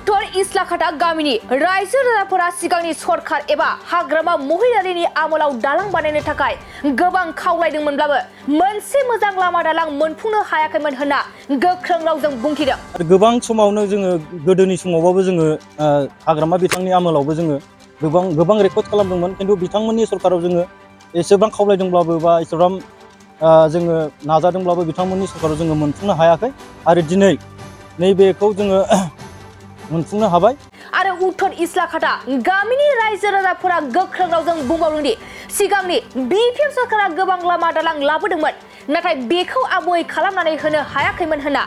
उत्तर इस्लाखाता गामिनि रायजो राजाफोरा सिगांनि सरखार एबा हाग्रामा महिलारिनि आमोलाव दालां बानायनो थाखाय गोबां खावलायदोंमोनब्लाबो मोनसे मोजां लामा दालां मोनफुंनो हायाखैमोन होनना गोख्रों रावजों बुंथिदों। गोबां समावनो जोङो गोदोनि समावबाबो जोङो हाग्रामा बिथांनि आमोलावबो जोङो गोबां रेकर्ड खालामदोंमोन, खिन्थु बिथांमोननि सरकाराव जोङो एसेबां खावलायदोंब्लाबो बा एसेबां जोङो नाजादोंब्लाबो बिथांमोननि सरकाराव जोङो मोनफुंनो हायाखै आरो दिनै नैबेखौ जोङो मोनफुंनो हाबाय। आरो उत्तर इस्लाखाता गामिनि रायजो राजाफोरा गोख्रों रावजों बुंबावदोंदि सिगांनि Bpf सरकारा गोबां लामा दालां लाबोदोंमोन, नाथाय बेखौ आबुङै खालामनानै होनो हायाखैमोन होनना।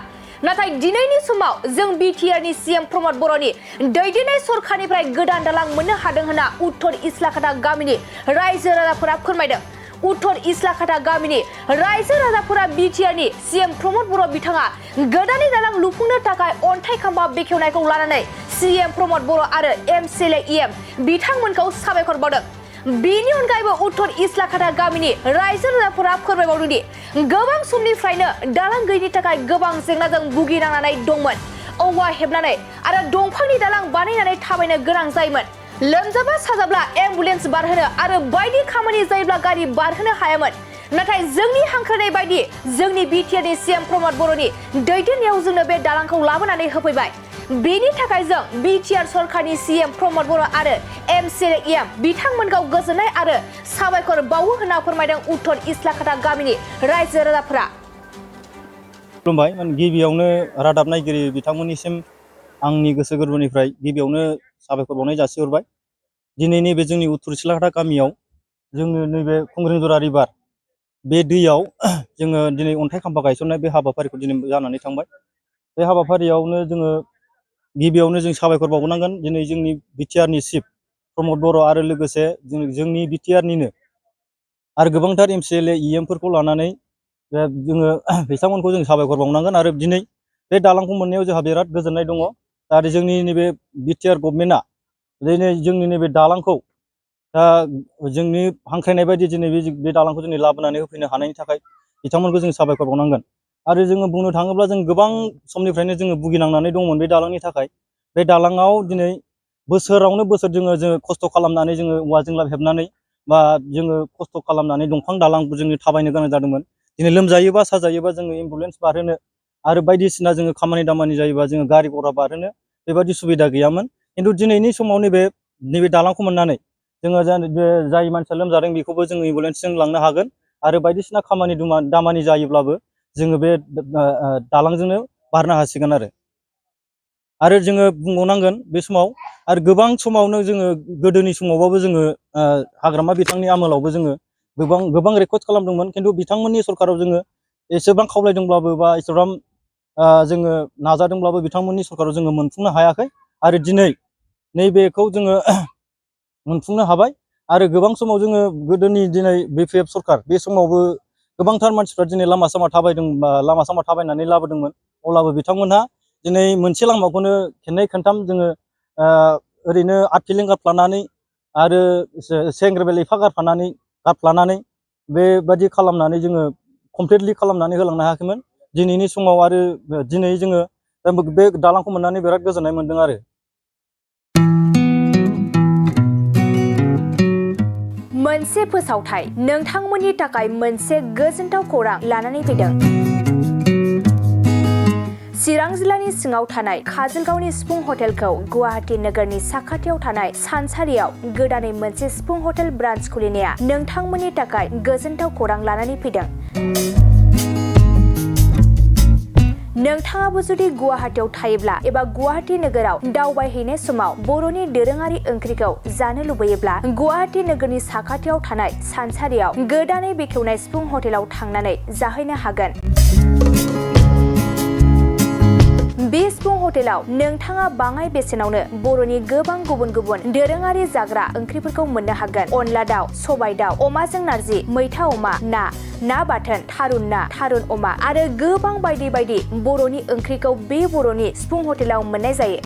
नाथाय दिनैनि समाव जों बिटिआरनि सीएम प्रमद बर'नि दैदेननाय सरकारनिफ्राय गोदान दालां मोननो हादों होनना उत्तर इस्लाखाता गामिनि रायजो राजाफोरा फोरमायदों। उत्तर इस्लाखाता गामिनि रायजो राजाफोरा बिटिआरनि सीएम प्रमद बर' बिथाङा गोदानै दालां लुफुंनो थाखाय अन्थाइ खाम्फा बेखेवनायखौ लानानै सीएम प्रमद बर' आरो एमएलए बिथांमोनखौ साबायखर बावदों। बेनि अनगायैबो उत्तर इस्लाखाता गामिनि रायजो राजाफोरा फोरमायबावदोंदि गोबां समनिफ्रायनो दालां गैयिनि थाखाय गोबां जेंनाजों भुगिनांनानै दंमोन। औवा हेबनानै आरो दंफांनि दालां बानायनानै थाबायनो गोनां जायोमोन। लोमजाबा साजाब्ला एम्बुलेन्स बारहोनो आरो बायदि खामानि जायोब्ला गारि बारहोनो हायामोन। नाथाय जोंनि हांख्रायनाय बायदि जोंनि बिटिआरनि सीएम प्रमद बर'नि दैदेननायाव जोंनो बे दालांखौ लाबोनानै होफैबाय। बेनि थाखाय जों बिटिआर सरकारनि सीएम प्रमद बर' आरो एमएलए बिथांमोनखौ गोजोननाय आरो साबायखर बावो होनना फोरमायदों उत्तर इस्लाखाता गामिनि रायजो राजाफोरा। खुलुमबाय। गिबियावनो रादाब नायगिरि बिथांमोननिसिम आंनि गोसो गोरबोनिफ्राय गिबियावनो साबायखर बावनाय जासिहरबाय। दिनै नैबे जोंनि उत्तर इस्लाखाता गामियाव जोंनो नैबे खुंग्रिंजरा रिभार बे दैयाव जोङो दिनै अन्थाइ खाम्फा गायसननाय बे हाबाफारिखौ दिनै जानानै थांबाय। बे हाबाफारियावनो जोङो गिबियावनो जों साबायखर बावनांगोन दिनै जोंनि बिटिआरनि चिफ प्रमद बर' आरो लोगोसे जोंनि बिटिआरनिनो आरो गोबांथार एमएलए लानानै जोङो बिथांमोनखौ जों साबायखर बावनांगोन। आरो दिनै बे दालांखौ मोननायाव जोंहा बिराद गोजोननाय दङ। आरो जोंनि नैबे बिटिआर गभर्नमेन्टआ दिनै जोंनि नैबे दालांखौ जोंनि हांख्रायनाय बायदि दिनै बे दालांखौ दिनै लाबोनानै होफैनो हानायनि थाखाय बिथांमोनखौ जों साबायखर बावनांगोन। आरो जोङो बुंनो थाङोब्ला जों गोबां समनिफ्रायनो जोङो भुगिनांनानै दंमोन बे दालांनि थाखाय। बे दालाङाव दिनै बोसोरावनो बोसोर जोङो खस्थ' खालामनानै जोङो औवाजों हेबनानै बा जोङो खस्थ' खालामनानै दंफां दालां जोङो थाबायनो गोनां जादोंमोन। दिनै लोमजायोबा साजायोबा जोङो एम्बुलेन्स बारहोनो आरो बायदिसिना जोङो खामानि दामानि जायोबा जोङो गारि घरा बारहोनो बेबायदि सुबिदा गैयामोन। खिन्थु दिनैनि समाव नैबे दालांखौ मोननानै जोङो जाय मानसिया लोमजादों बेखौबो जोङो एम्बुलेन्सजों लांनो हागोन आरो बायदिसिना खामानि दामानि जायोब्लाबो जोङो बे दालांजोंनो बारनो हासिगोन। आरो जोङो बुंबावनांगोन बे समाव आरो गोबां समावनो जोङो गोदोनि समावबाबो जोङो हाग्रामा बिथांनि आमोलावबो जोङो गोबां रेकर्ड खालामदोंमोन, खिन्थु बिथांमोननि सरकाराव जोङो एसेबां खावलायदोंब्लाबो बा एसेबां जोङो नाजादोंब्लाबो बिथांमोननि सरकाराव जोङो मोनफुंनो हायाखै। आरो दिनै नैबेखौ जोङो मोनफुंनो हाबाय। आरो गोबां समाव जोङो गोदोनि दिनै Bpf सरकार बे समावबो गोबांथार मानसिफ्रा दिनै लामा सामा थाबायनानै लाबोदोंमोन। अब्लाबो बिथांमोनहा दिनै मोनसे लामाखौनो खेननै खेनथाम जोङो ओरैनो आदखिलें गारफ्लानानै आरो सेंग्रेबेल एफा गारफ्लानानै बेबादि खालामनानै जोङो कमप्लिटलि खालामनानै होलांनो हायाखैमोन। दिनैनि समाव आरो दिनै जोङो बे दालांखौ मोननानै बिराद गोजोननाय मोनदों। आरो मोनसे फोसावथाय नोंथांमोननि थाखाय मोनसे गोजोनथाव खौरां लानानै फैदों। चिरां जिल्लानि सिङाव थानाय काजलगावनि सिफुं हटेलखौ गुवाहाटी नोगोरनि साखाथियाव थानाय सानसारियाव गोदानै मोनसे सिफुं हटेल ब्रान्च खुलिनाया नोंथांमोननि थाखाय गोजोनथाव खौरां लानानै फैदों। नोंथाङाबो जुदि गुवाहाटीयाव थायोब्ला एबा गुवाहाटी नोगोराव दावबायहैनाय समाव बर'नि दोरोङारि ओंख्रिखौ जानो लुबैयोब्ला गुवाहाटी नोगोरनि साखाथियाव थानाय सानसारियाव गोदानै बेखेवनाय सिफुं हटेलाव थांनानै जाहैनो हागोन। बे सिफुं हटेलाव नोंथाङा बाङाय बेसेनावनो बर'नि गोबां गुबुन गुबुन दोरोङारि जाग्रा ओंख्रिफोरखौ मोननो हागोन। अनला दाउ, सबाय दाउ, अमाजों नारजि, मैथा अमा, ना बाथोन, थारुन ना, थारुन अमा आरो गोबां बायदि बायदि बर'नि ओंख्रिखौ बे बर'नि सिफुं हटेलाव मोननाय जायो।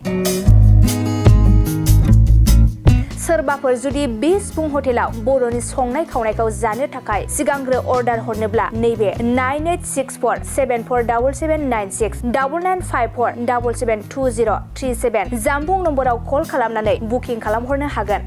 सोरबाफोर जुदि बे सिफुं हटेलाव बर'नि संनाय खावनायखौ जानो थाखाय सिगांग्रो अर्डार हरनोब्ला नैबे 9864747796 9954772037 जानबुं नम्बराव कल खालामनानै बुकिं खालामहरनो हागोन।